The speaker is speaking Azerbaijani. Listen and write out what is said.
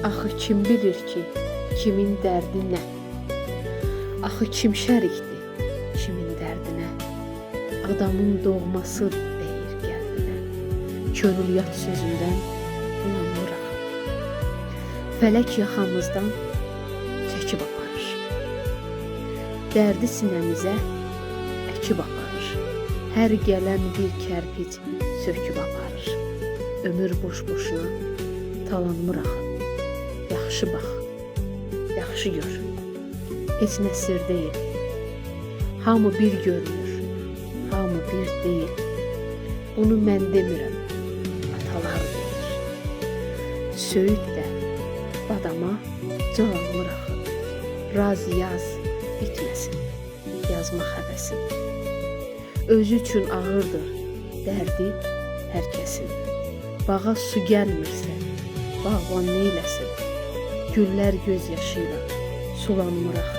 Axı kim bilir ki, kimin dərdi nə? Axı kim şərikdir kimin dərdinə? Adamın doğması deyir qəlbinə. Könül yat sözündən bulanmır axı. Fələk yaxamızdan çəkib aparır. Dərdi sinəmizə əkib aparır. Hər gələn bir kərpic söküb aparır. Ömür boş-boşuna talanmır axı. Yaxşı bax, yaxşı gör. Heç nə sir deyil. Hamı bir görünür, hamı bir deyil. Bunu mən demirəm, atalar deyir. Söyüd də badama calanmır axı. Raz yaz, bitməsin yazmaq həvəsin. Özü üçün ağırdır dərdi hər kəsin. Bağa su gəlmirsə, bağban neyləsin? Güllər göz yaşı ilə sulanmır axı.